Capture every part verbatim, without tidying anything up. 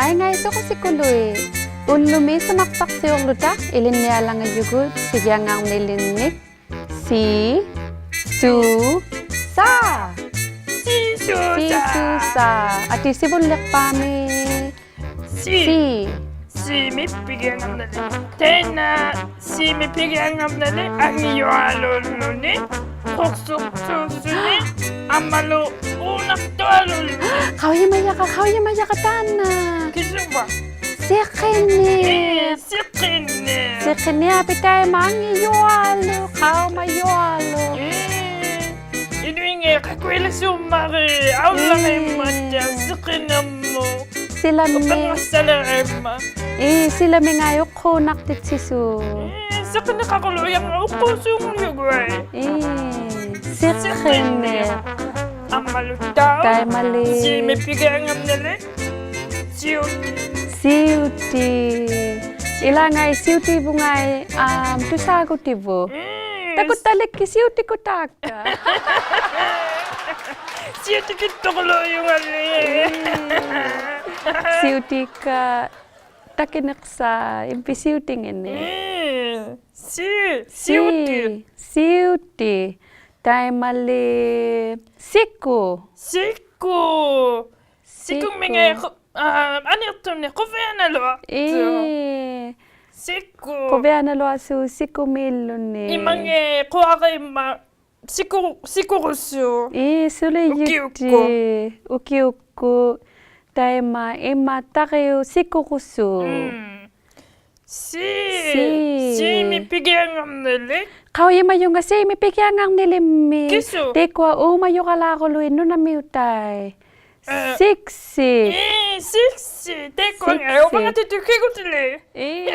ᐊᐃᙵᐃ ᓱᕈᓯᑯᓗᐃᑦ, ᐅᓪᓗᒥ ᐃᓱᒪᒃᐸᒃᓯᐅᕐᓗᑕ ᐃᓕᓐᓂᐊᓚᖓᔪᒍᑦ ᐱᒋᐊᙵᕐᓂᓕᓐᓂᒃ ᓯ, ᓱ, ᓴ. ᓯ, ᓱ, ᓴ. ᐊᑏ ᓯᕗᓪᓕᖅᐹᒥ. ᓯ. ᓯ. ᓯᒥ ᐱᒋᐊᙵᕐᓂᓕᒃ. ᑖᓐᓇ ᓯᒥ ᐱᒋᐊᙵᕐᓂᓕᒃ ᐊᖏᔪᐊᓘᓪᓗᓂ, ᖁᖅᓱᖅᓱᓪᓗᓂ, ᐊᒻᒪᓗ ᐆᓇᖅᑐᐊᓘᓪᓗᓂ. ᖃᐅᔨᒪᔭᕋ, ᖃᐅᔨᒪᔭᕋ ᑖᓐᓇ. ᑭᓱᕙ? ᓯᕿᓂᖅ. ᐄ, ᓯᕿᓂᖅ. ᓯᕿᓂᖅ ᐊᐱ ᑕᐃᒪ ᐊᖏᔪᐊᓗᒃ, ᖃᐅᒪᔪᐊᓗᒃ. ᐄ, ᐃᓄᐃᖏᑦ ᖃᑯᐃᓕᓲᒻᒪᕆᒃ, ᐊᐅᓪᓚᕆᒻᒪᑦᑕ, ᒻᒻ. ᓯᕿᓂᕐᒧᑦ. ᓯᓚᒥ. ᐅᐱᕐᖓᔅᓴᓕᕆᒻᒪᑦ. ᐄ, ᓯᓚᒥᖓᐃ ᐅᖅᑰᓇᖅᑎᑦᓯᓲᖅ. ᐄ, ᓯᕿᓂᖅ ᖃᑯᓗᔭᖓ ᐅᖅᑰᓲᖑᔪᒍᑦ. ᐄ, ᓯᕿᓂᖅ. ᓯᕿᓂᖅ. ᐊᒻᒪᓗᑦᑕᐅᖅ. ᑕᐃᒪᓕ. ᓯᒥ ᐱᒋᐊᙵᕐᓂᓕᒃ. ᓯᐅᑎ. ᓯᐅᑎ. ᐃᓛᖓᐃ ᓯᐅᑎᕗᖓᐃ, ᐊᒻ, ᑐᓵᒍᑎᕗᑦ. ᒻᒻ. ᑕᑯᑦᑕᓕᒃᑭᑦ ᓯᐅᑎᑯᑖᒃᑲ. ᓯᐅᑎᑭᑦᑐᑯᓗᔪᖓᓕ. ᒻᒻ. ᓯᐅᑎᒃᑲ ᑕᑭᓂᖅᓴᖅ, ᐃᕝᕕᑦ ᓯᐅᑎᖏᓐᓂᒃ. ᒻᒻ. ᓯ, ᓯ, ᓯᐅᑎ. ᓯᐅᑎ. ᑕᐃᒪᓕ ᓯᑯ. ᓯᑯ. ᓯᑯ. ᓯᑯᒥᖓᐃ ᖁ-, ᐋ, ᐊᓂᖅᑐᓂᒃ ᖁᕕᐊᓇᓗᐊᖅᑐᖅ. ᐄ. ᓯᑯ. ᖁᕕᐊᓇᓗᐊᓲᖅ ᓯᑯᒦᓪᓗᓂ. ᐃᒪᖓᐃ ᖁᐊᕋᐃᒻᒪᑦ ᓯᑯ-, ᓯᑯᕈᓲᖅ. ᐄ, ᓱᓕᔪᑎᑦ. ᐅᑭᐅᒃᑯᑦ. ᐅᑭᐅᒃᑯᑦ. ᑕᐃᒪ ᐃᒪ ᑕᕆᐅᑉ ᓯᑯᕈᓲᖅ. ᒻᒻ. ᓯ. ᓯ. ᓯᒥ ᐱᒋᐊᙵᕐᓂᓕᒃ. ᖃᐅᔨᒪᔪᖓ ᓯᒥ ᐱᒋᐊᙵᕐᓂᓕᒻᒥᒃ. ᑭᓱ? ᑕᐃᒃᑯᐊ ᐆᒪᔪᕋᓛᑯᓗᐃᑦ ᓄᓇᒥᐅᑕᐃᑦ. ᐄ. ᓯᒃᓯᒃ. ᐄ, ᓯᒃᓯᒃ. ᑕᐃᒃᑯᐊ ᓯᒃᓯᒃ. ᐅᕙᖓᑎᑐᑦ ᑭᒍᑎᓕᒃ. ᐄ.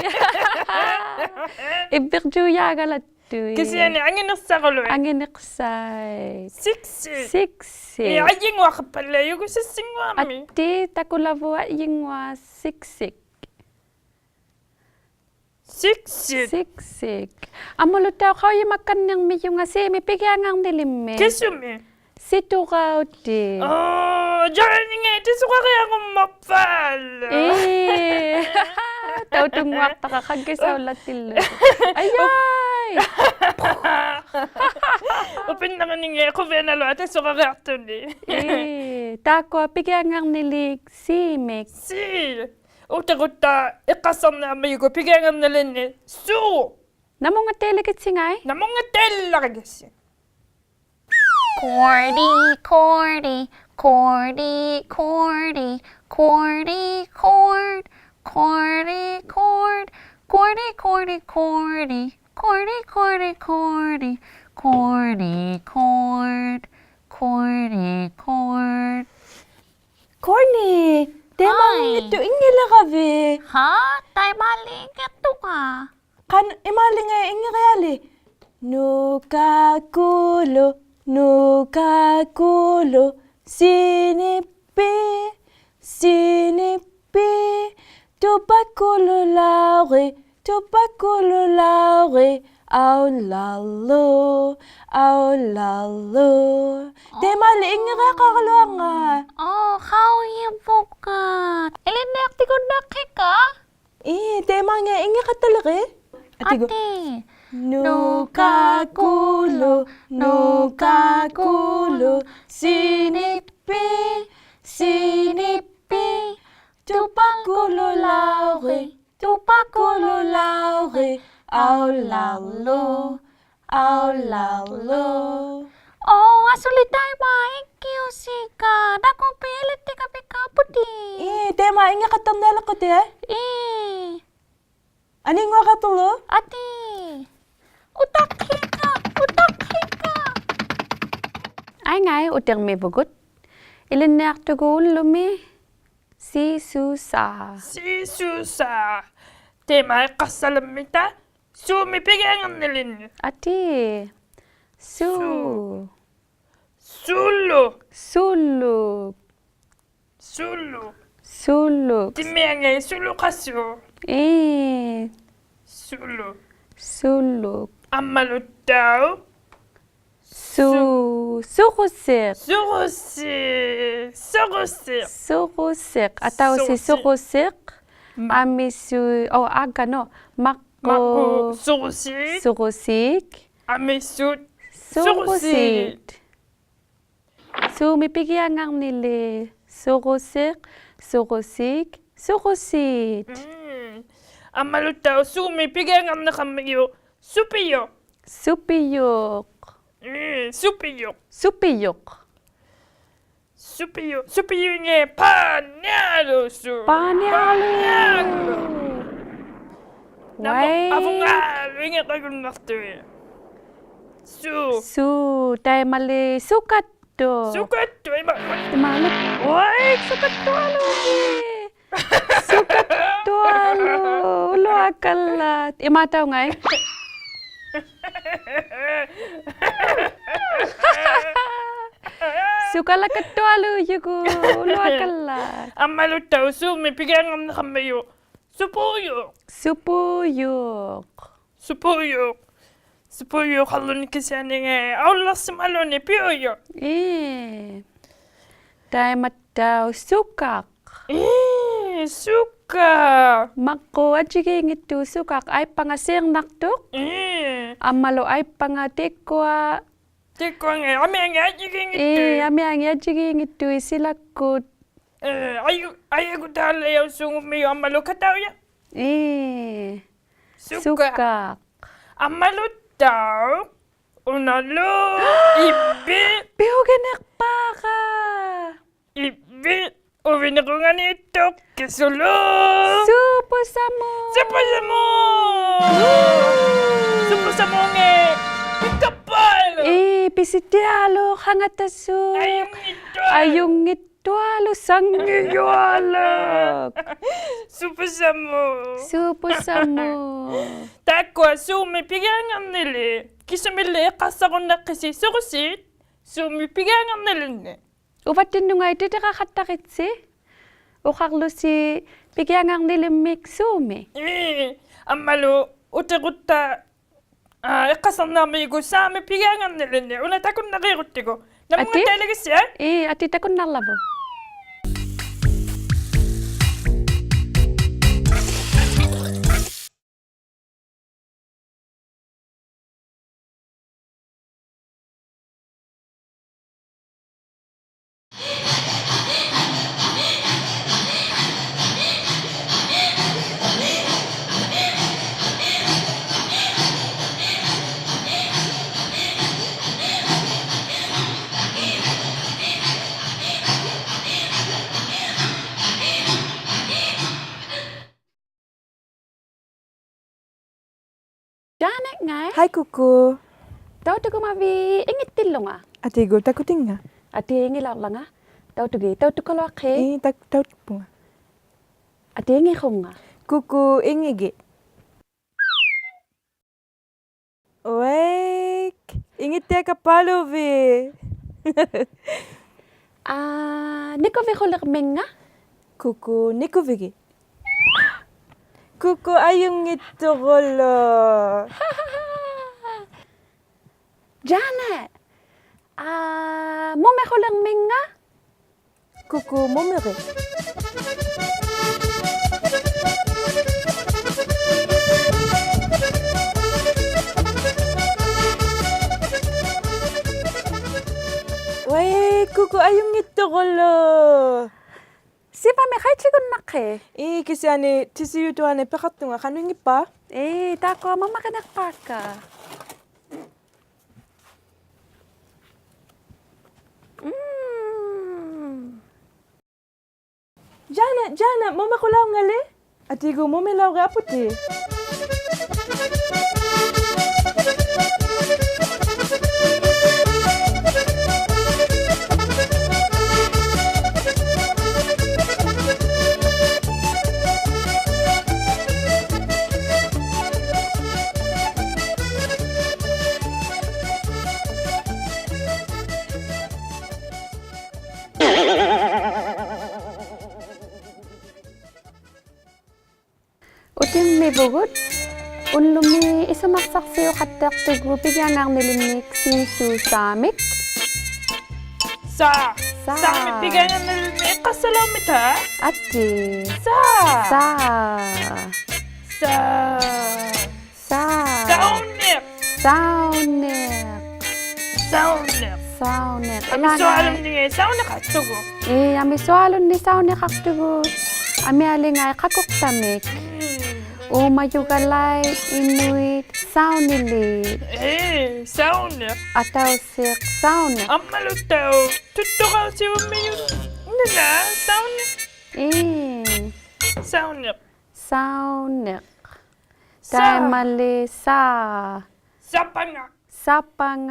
ᐃᕝᕕᕐᔪᔮᒐᓚᑦᑐᐃᑦ. ᑭᓯᐊᓂ ᐊᖏᓂᖅᓴᑯᓗᐃᑦ. ᐊᖏᓂᖅᓴᐃᑦ. ᓯᒃᓯᒃ. ᓯᒃᓯᒃ. ᐄ, ᐊᔾᔨᙳᐊᖃᖅᐸᓪᓚᐃᔪᒍᑦ ᓯᒃᓯᙳᐊᒥᒃ. ᐊᑏ ᑕᑯᓚᕗᑦ ᐊᔾᔨᙳᐊᑦ ᓯᒃᓯᒃ. ᓯᒃᓯᒃ. ᓯᒃᓯᒃ. ᐊᒻᒪᓗᑦᑕᐅᖅ ᖃᐅᔨᒪᒃᑲᓐᓂᕐᒥᔪᖓ ᓯᒥ ᐱᒋᐊᙵᕐᓂᓕᒻᒥᒃ. ᑭᓱᒥᒃ? ᓯᑐᕋᐅᑎᒃ. ᐆ, ᔮᓂᖓᐃ ᑎᓱᕋᕆᐊᕈᒻᒪᖅᐸᓪᓚ. ᐄ. ᑕᐅᑐᙳᐊᖅᑕᕋ ᖃᒡᒋᓴᐅᓪᓚᑎᓪᓗ. ᐊᔭᐃ. ᐅᐱᓐᓇᕐᓂᖓᐃ ᖁᕕᐊᓇᓗᐊᖅ ᑎᓱᕋᕆᐊᖅᑐᓂᒃ. ᐄ. ᑖᒃᑯᐊ ᐱᒋᐊᙵᕐᓂᓖᑦ ᓯᒥᒃ. ᓯ. ᐆᑎᕈᑦᑕ ᐃᖅᑲᓴᕐᓂᐊᕐᒥᔪᒍᑦ ᐱᒋᐊᙵᕐᓂᓕᓐᓂᒃ ᓱ. ᓇᒧᙵᑦᑕᐃᓕᒋᑦᓯᖓᐃ. ᓇᒧᙵᑦᑕᐃᓕᓚᕆᒋᑦᓯ. Cordy, Cordy, Cordy, Cordy, Cordy, Cord, Cordy, Cord, Cordy, Cordy, Cordy, Cordy, Cordy, Cordy, Cord, Cordy, Cord. Cordy, ᑕᐃᒪ ᕿᖏᑦᑐᖅ ᐃᙱᓕᕋᕕᑦ? ᕼᐋ, ᑕᐃᒪᓕ ᐃᙱᖅᑐᖓ. ᖃᓐ ᐃᒫᓕᖓᐃ ᐃᙱᕆᐊᓕᒃ. ᓄᑲᑯᓗᒃ, ᓄᑲᑯᓗᒃ, ᓯᓂᑉᐱ, ᓯᓂᑉᐱ, ᑐᐸᑯᓗᓚᐅᕆᑦ, ᑐᐸᑯᓗᓚᐅᕆᑦ, ᐊᐅᓪᓚᓗ, ᐊᐅᓪᓚᓗ. ᑕᐃᒪᓕ ᐃᙱᕆᐊᖃᕋᓗᐊᕐᖓᑦ. ᐆ, ᖃᐅᔨᕗᖓ. ᐃᓕᓐᓂᐊᖅᑎᒍᓐᓇᖅᑭᖓ? ᐄ, ᑕᐃᒪᙵᐃ ᐃᙱᖃᑦᑕᓕᕆᑦ. ᐊᑏ. ᐊᑎᒍ. ᓄᑲᑯᓗᒃ, ᓄᑲᑯᓗᒃ, ᓯᓂᑉᐱ, ᓯᓂᑉᐱ, ᑐᐸᑯᓗᓚᐅᕆᑦ, ᑐᐸᑯᓗᓚᐅᕆᑦ, ᐊᐅᓪᓚᓗ, ᐊᐅᓪᓚᓗ. ᐆ, ᐊᓱᓕ ᑕᐃᒪ ᐃᙱᐅᓯᖓ, ᓇᑯᕐᒦᒃ ᐃᓕᑦᑎᖃᕕᖃᐳᑎ. ᐄ, ᑕᐃᒪ ᐃᙱᖃᑦᑕᕐᓂᐊᓕᖅᑯᑎᑦ? ᐄ. ᐊᓃᙳᐊᖃᑦᑕᕐᓗᒃ? ᐊᑏ. ᐅᑕᖅᑭᖓ, ᐅᑕᖅᑭᖓ. ᐊᐃᙵᐃ ᐅᑎᕐᒥᕗᒍᑦ. ᐃᓕᓐᓂᐊᖅᑐᒍᑦ ᐅᓪᓗᒥ ᓯᓱᓴ. ᓯᓱᓴ. ᑕᐃᒪ ᐃᖅᑲᖅᓴᓚᒻᒥᑕ ᓱ-ᒥᒃ ᐱᒋᐊᖓᓐᓂᓕᓐᓂᒃ. ᐊᑏ. ᓱ. ᓱ. ᓱᓗᒃ. ᓱᓗᒃ. ᓱᓗᒃ. ᓱᓗᒃ. ᑎᒻᒥᐊᖓᐃ ᓱᓗᖃᓲᖅ. ᐄ. ᓱᓗᒃ. ᓱᓗᒃ. ᐊᒻᒪᓗᑦᑕᐅᖅ. ᓱ-, ᓱ-, ᓱᕈᓯᖅ. ᓱᕈᓯᖅ. ᓱᕈᓯᖅ. ᓱᕈᓯᖅ. ᐊᑕᐅᓯᖅ ᓱᕈᓯᖅ. ᓱᕈᓯᖅ. ᒪ-, ᐊᒥᓱᑦ, ᐆ, ᐊᒐᓐ, ᓄ. ᒪᕐᕉᒃ. ᒪᕐᕉᒃ ᓱᕈᓯᖅ. ᓱᕈᓯᖅ. ᐊᒥᓱᑦ ᓱᕈᓯᖅ. ᓱᕈᓯᖅ. ᓱ-ᒥᒃ ᐱᒋᐊᖓᓐᓂᓕᓐᓂᒃ. ᓱᕈᓯᖅ, ᓱᕈᓯᖅ, ᓱᕈᓯᖅ. ᒻᒻ. ᐊᒻᒪᓗᑦᑕᐅᖅ ᓱ-ᒥᒃ ᐱᒋᐊᖓᓐᓂᖃᕐᒥᔪᖅ ᓱᐱᔪᖅ. ᓱᐱᔪᖅ. ᒻᒻ, ᓱᐱᔪᖅ. ᓱᐱᔪᖅ. ᓱᐱᔪᖅ, ᓱᐱᔪᖅ ᐃᖏ ᐸᓂᐊᓗᒃ ᓱ. ᐸᓂᐊᓗᒃ. ᐸᓂᐊᓗᒃ. ᓇᒧ-, ᐅᐊᐃ. ᐊᕗᖓᓗᒃ ᐃᖏᕐᕋᒍᓐᓇᖅᑐᐃ. ᓱ. ᓱ, ᑕᐃᒪᓕ ᓱᑲᑦᑐᖅ. ᓱᑲᑦᑐᖅ, ᐃᒪ. ᐃᒪᓗ. ᐅᐊᐃ, ᓱᑲᑦᑐᐊᓗᒃ. ᓱᑲᑦᑐᐊᓗᒃ, ᐅᓗᐊᑲᓪᓚᒃ. ᐃᒫᑕᐅᖓᐃ. ᓱᑲᓚᒃᑲᑦᑐᐊᓗᒃ ᔪᒍᒃ, ᐅᓗᐊᑲᓪᓚᒃ. ᐊᒻᒪᓗᑦᑕᐅᖅ ᓱ-ᒥᒃ ᐱᒋᐊᖓᓐᓂᖃᕐᒥᔪᖅ ᓱᐳᔪᖅ. ᓱᐳᔪᖅ. ᓱᐳᔪᖅ. ᓱᐳᔪᖅ ᖃᓪᓗᓂ ᑭᓯᐊᓂ ᐃᖏ ᐊᐅᓪᓚᖅᓯᒪᓪᓘᓐᓃᑦ ᐱᐅᔪᖅ. ᐄ. ᑕᐃᒪᑦᑕᐅᖅ ᓱᑲᖅ. ᐄ, ᓱᑲᖅ. ᒪᕐᕉᒃ ᐊᔾᔨᒌᙱᑦᑐᑦ ᓱᑲᖅ, ᐊᐃᑉᐸᖓ ᓰᕐᓇᖅᑐᖅ. ᐄ. ᐊᒻᒪᓗ ᐊᐃᑉᐸᖓ ᑎᒃᑯᐊ. ᑎᒃᑯᐊᖓᐃ ᐊᒥᐊᖏᑦ ᐊᔾᔨᒌᙱᑦᑐᑦ. ᐄ, ᐊᒥᐊᖏᑦ ᐊᔾᔨᒌᙱᑦᑐᑦ ᓯᓚᒃᑯᑦ. ᐄ, ᐊᔪ-, ᐊᔪᒍᑖᓪᓚᔭᐅᓲᖑᒻᒥᔪᖅ ᐊᒻᒪᓗ ᑲᑕᐅᔭᖅ. ᐄ. ᓱᑲᖅ. ᓱᑲᖅ. ᐊᒻᒪᓗᑦᑕᐅᖅ ᐅᓇᓗ ᐃᕝᕕᑦ. ᐱᐅᒋᓂᖅᐹᕋ. ᐃᕝᕕᑦ ᐅᕕᓂᕈᖓᓃᑦᑐᖅ ᑭᓱᓗ. ᓱᐳᓴᒧᑦ. ᓱᐳᓴᒧᑦ. ᓱᐳᓴᒧᑦ ᐃᖏ ᐱᑕᐸᓗᒃ. ᐄ, ᐱᓯᑎᐊᓗᒃ ᖃᖓᑕᓱᒃ. ᐊᔪᙱᑦᑐᐊᓗᒃ. ᐊᔪᙱᑦ ᑐᐊᓗᒃ ᓴᙱᔪᐊᓗᒃ. ᓱᐳᓴᒧᑦ. ᓱᐳᓴᒧᑦ. ᑖᒃᑯᐊ ᓱ-ᒥᒃ ᐱᒋᐊᖓᓐᓂᓕᒃ. ᑭᓱᒥᓪᓕ ᐃᖅᑲᖅᓴᕈᓐᓇᖅᑭᓯ ᓱᕈᓰᑦ ᓱ-ᒥᒃ ᐱᒋᐊᖓᓐᓂᓕᓐᓂᒃ. ᐅᕙᑦᑎᓐᓄᖓᐃ ᑎᑎᕋᖃᑦᑕᕆᑦᓯ. ᐅᖃᕐᓗᓯ ᐱᒋᐊᖓᓐᓂᓕᒻᒥᒃ ᓱ-ᒥᒃ. ᐄ, ᐊᒻᒪᓗ ᐅᑎᕈᑦᑕ ᐋ, ᐃᖅᑲᓴᕐᓇᕐᒥᔪᒍᑦ ᓱ-ᒥᒃ ᐱᒋᐊᖓᓐᓂᓕᓐᓂᒃ. ᐅᓇ ᑕᑯᓐᓇᕆᕈᑦᑎᒍ. ᐊᑏ? ᓇᒧᙵᑕᐃᓕᒋᑦᓯᐊᖅ. ᐄ, ᐊᑏ ᑕᑯᓐᓇᕐᓚᕗᒃ. ᔮᓂᖓᐃ. ᕼᐊᐃ ᑯᑯ. ᑕᐅᑐᒍᒪᕖᑦ ᐃᖏᑦᑎᓪᓗᖓ? ᐊᑏᒎᖅ ᑕᑯᑎᙵ. ᐊᑏ ᐃᖏᓚᐅᕐᓚᖓ. ᑕᐅᑐᒋᑦ, ᑕᐅᑐᑲᓗᐊᕿᑦ. ᐄ, ᑕᒃ-, ᑕᐅᑐᒍᒪ. ᐊᑏ ᐃᖏᖁᖓ. ᑯᑯ ᐃᖏᒋᑦ. ᐅᐊᐃᒃ, ᐃᖏᑦᑎᐊᑲᖅᐸᓗᕕᑦ? ᐋ, ᓂᑯᕕᖁᓕᕐᒥᖓ? ᑯᑯ ᓂᑯᕕᒋᑦ. ᑯᑯ ᐊᔪᙱᑦᑐᑯᓗᒃ. ᔮᓂ, ᐋ, ᒧᒥᖁᓕᕐᒥᖓ? ᑯᑯ ᒧᒥᕆᑦ. ᐅᐊᐃ, ᑯᑯ ᐊᔪᙱᑦᑐᑯᓗᒃ. ᓯᕙᒥᒃ ᖃᐃᑦᓯᒍᓐᓇᖅᑮᑦ? ᐄ, ᑭᓯᐊᓂ ᑎᓯᔪᑐᐊᓂᒃ ᐱᖃᖅᑐᖓ ᖃᓄᐃᙱᑉᐸ. ᐄ, ᑖᒃᑯᐊ ᒪᒪᕆᓂᖅᐹᒃᑲ. ᔮᓂ, ᔮᓂ, ᒧᒥᖁᓚᐅᖓᓕ? ᐊᑏᒎᖅ ᒧᒥᓚᐅᕆᑦ ᐊᐳᑎ. ᑭᒻᒥᕗᒍᑦ. ᐅᓪᓗᒥ ᐃᓱᒪᒃᓴᖅᓯᐅᖃᑦᑕᖅᑐᒍᑦ ᐱᒋᐊᙵᕐᓂᓕᓐᓂᒃ ᓰᓲ ᓵᒥᒃ. ᓴ. ᓴ. ᓵᒥᒃ ᐱᒋᐊᙵᕐᓂᓕᓐᓂᒃ ᐃᖅᑲᖅᓴᓚᐅᕐᒥᑕ. ᐊᑏ. ᓴ. ᓴ. ᓴ. ᓴ. ᓴᐅᓂᖅ. ᓴᐅᓂᖅ. ᓴᐅᓂᖅ. ᓴᐅᓂᖅ. ᐊᒥᓱᐊᓗᓐᓂᒃ ᓴᐅᓂᖃᖅᑐᒍᑦ. ᐄ, ᐊᒥᓱᐊᓗᓐᓂᒃ ᓴᐅᓂᖃᖅᑐᒍᑦ. ᐊᒥᐊᓕᖓᐃ ᖃᑯᖅᑕᒥᒃ. ᒻᒻ. ᐆᒪᔪᒐᓚᐃᑦ, ᐃᓄᐃᑦ, ᓴᐅᓂᓖᑦ. ᐄ, ᓴᐅᓂᖅ. ᐊᑕᐅᓯᖅ ᓴᐅᓂᖅ. ᐊᒻᒪᓗᑦᑕᐅᖅ ᑐᒃᑐᕋᐅᓯᐅᒻᒥᔪᓐᓇᖅ ᓴᐅᓂᖅ. ᐄ. ᓴᐅᓂᖅ. ᓴᐅᓂᖅ. ᓴ. ᑕᐃᒪᓕ ᓴ. ᓴᐸᖓ. ᓴᐸᖓ.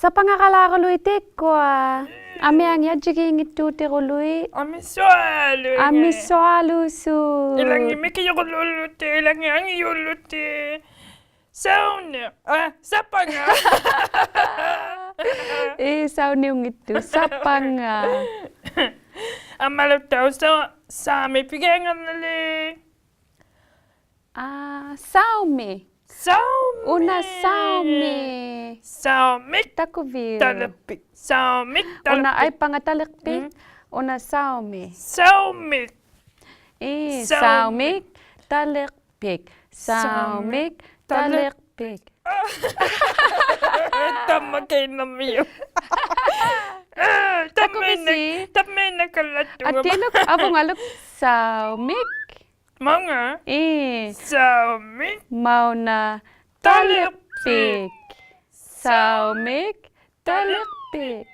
ᓴᐸᖓᕋᓛᕈᓗᐃᑦ ᑕᐃᒃᑯᐊ. ᒻᒻ. ᐊᒥᐊᖏᑦ ᐊᔾᔨᒌᙱᑦᑑᑎᕈᓗᐃᑦ. ᐊᒥᓱᐊᓗᐃᑦ. ᐊᒥᓱᐊᓘᓲᑦ. ᐃᓚᖏᑦ ᒥᑭᔪᕈᓘᓪᓗᑎᒃ, ᐃᓚᖏᑦ ᐊᖏᔪᓪᓗᑎᒃ. ᓴᐅᓂᖅ. ᐋ, ᓴᐸᖓ. ᐄ, ᓴᐅᓂᐅᙱᑦᑐᖅ. ᓴᐸᖓ. ᐊᒻᒪᓗᑦᑕᐅᖅ ᓴ-, ᓴᒥᒃ ᐱᒋᐊᙵᕐᓂᓕᒃ. ᐋ, ᓴᐅᒥᒃ. ᓴᐅᒥᒃ. ᐅᓇ ᓴᐅᒥᒃ. ᓴᐅᒥᒃ. ᑕᑯᕕᐅᒃ? ᑕᓕᖅᐱᒃ. ᓴᐅᒥᒃ. ᐅᓇ ᑕᓕᖅᐱᒃ. ᐊᐃᑉᐸᖓ ᑕᓕᖅᐱᒃ. ᒻᒻ. ᐅᓇ ᓴᐅᒥᒃ. ᓴᐅᒥᒃ. ᐄ, ᓴᐅᒥᒃ. ᓴᐅᒥᒃ. ᑕᓕᖅᐱᒃ. ᓴᐅᒥᒃ. ᓴᐅᒥᒃ. ᑕᓕᖅ- ᑕᓕᖅᐱᒃ. ᑕᒪᒃ ᑲᐃᓐᓇᒥᔪᖅ. ᑕᑯᕕᓯ? ᑕᒪᐃᓐᓇ-, ᑕᒪᐃᓐᓇᑲᓪᓚᑦᑐᖓ. ᐊᑏᓗᒃ, ᐊᐳᖓᓗᒃ ᓴᐅᒥᒃ. ᒪᐅᖓ? ᐄ. ᓴᐅᒥᒃ. ᒪᐅᓇ ᑕᓕᖅᐱᒃ. ᑕᓕᖅᐱᒃ. ᓴᐅᒥᒃ. ᑕᓕᖅᐱᒃ.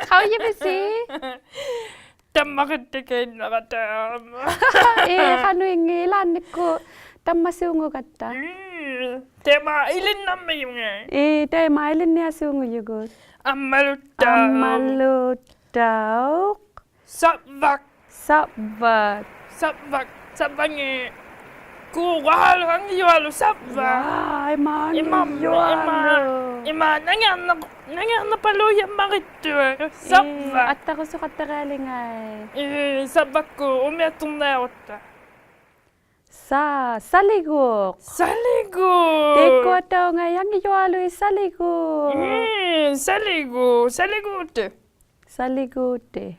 ᖃᐅᔨᕕᓯ? ᑕᒪᒃ ᑲᐃᓐᓇᕋᑖᒻᒪ. ᐄ, ᖃᓄᐃᙱ ᐃᓛᓐᓂᒃᑯᑦ ᑕᒪᓲᖑᒐᑦᑕ. ᒻᒻ. ᑕᐃᒪ ᐃᓕᓐᓇᒥᔪᖓ. ᐄ, ᑕᐃᒪ ᐃᓕᓐᓂᐊᓲᖑᔪᒍᑦ. ᐊᒻᒪᓗᑦᑕᐅᖅ. ᐊᒻᒪᓗᑦᑕᐅᖅ. ᓴᕐᕙᒃ. ᓴᕐᕙᒃ. ᓴᕐᕙᒃ, ᓴᕐᕙᖓᐃ. ᑰᕈᐊᓗᒃ ᐊᖏᔪᐊᓗᒃ ᓴᕐᕙᒃ. ᐅᐊ, ᐃᒫ ᐃᒫ, ᐃᒫ, ᐊᖏᔪᐊᓗᒃ. ᐃᒫ ᓇᖏᐊᕐᓇ-, ᓇᖏᐊᕐᓇᐸᓗᔭᒻᒪᕆᑦᑐᐊᖅ. ᓴᕐᕙᒃ. ᐄ, ᐊᑦᑕᕈᓱᖃᑦᑕᕆᐊᓕᖓᐃ. ᐄ, ᓴᕐᕙᒃᑯᑦ ᐅᒥᐊᖅᑐᕐᓂᐊᕈᑦᑕ. ᓴ, ᓴᓕᒎᖅ. ᓴᓕᒎᖅ. ᑕᐃᒃᑯᐊᑦᑕᐅᖓᐃ ᐊᖏᔪᐊᓗᐃᑦ ᓴᓕᒎᖅ. ᒻᒻ, ᓴᓕᒎᖅ, ᓴᓕᒎᑎᒃ. ᓴᓕᒎᑎᒃ.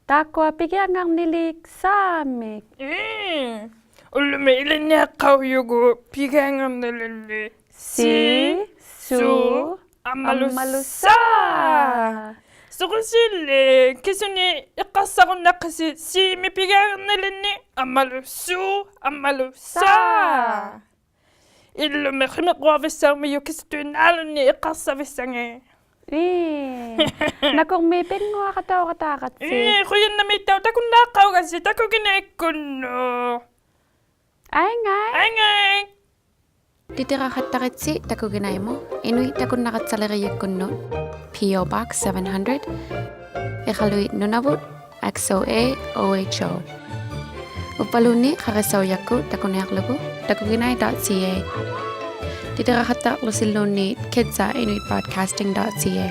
ᑖᒃᑯᐊ ᐱᒋᐊᙵᕐᓂᓖᑦ ᓴᒥᒃ. ᒻᒻ. ᐅᓪᓗᒥ ᐃᓕᓐᓂᐊᖅᑲᐅᔪᒍᑦ ᐱᒋᐊᙵᕐᓂᓕᓐᓂᒃ. ᓰ, ᓱ, ᓱ, ᐊᒻᒪᓗ ᐊᒻᒪᓗ ᓴ. ᓴ. ᓱᕈᓯᓕ, ᑭᓱᓂᒃ ᐃᖅᑲᖅᓴᕈᓐᓇᖅᑭᓯ ᓰᒥᒃ ᐱᒋᐊᙵᕐᓂᓕᓐᓂᒃ, ᐊᒻᒪᓗ ᓱ, ᐊᒻᒪᓗ ᓴ. ᓴ. ᐃᓪᓗᒥ ᕿᒥᕐᕈᐊᕕᔅᓴᐅᒻᒥᔪᖅ ᑭᓱᑐᐃᓐᓈᓗᓐᓂᒃ ᐃᖅᑲᖅᓴᕕᔅᓴᖏᑦ. ᐄ. ᓇᑯᕐᒦᒃ ᐱᙳᐊᖃᑕᐅᖃᑦᑕᕋᑦᓯ. ᐄ, ᖁᔭᓐᓇᒦᑦᑕᐅᖅ ᑕᑯᓐᓈᖅᑲᐅᒐᑦᓯ, ᑕᑯᒋᓇᐃᒃᑯᓐᓄᑦ. ᐊᐃᙵᐃ. ᐊᐃᙵᐃ. ᑎᑎᕋᖃᑦᑕᕆᑦᓯ ᑕᑯᒋᓇᐃᒧᑦ, ᐃᓄᐃᑦ ᑕᑯᓐᓇᕋᑦᓴᓕᕆᔨᒃᑯᓐᓄᑦ, P O Box seven hundred, ᐃᖃᓗᐃᑦ ᓄᓇᕗᑦ, X O A O H O. ᐅᕝᕙᓘᓐᓃᑦ ᖃᕆᓴᐅᔭᒃᑯᑦ ᑕᑯᓂᐊᕐᓗᒍ takuginai dot C A. ᑎᑎᕋᖃᑦᑕᕐᓗᓯᓘᓐᓃᑦ kids at inuit broadcasting dot C A.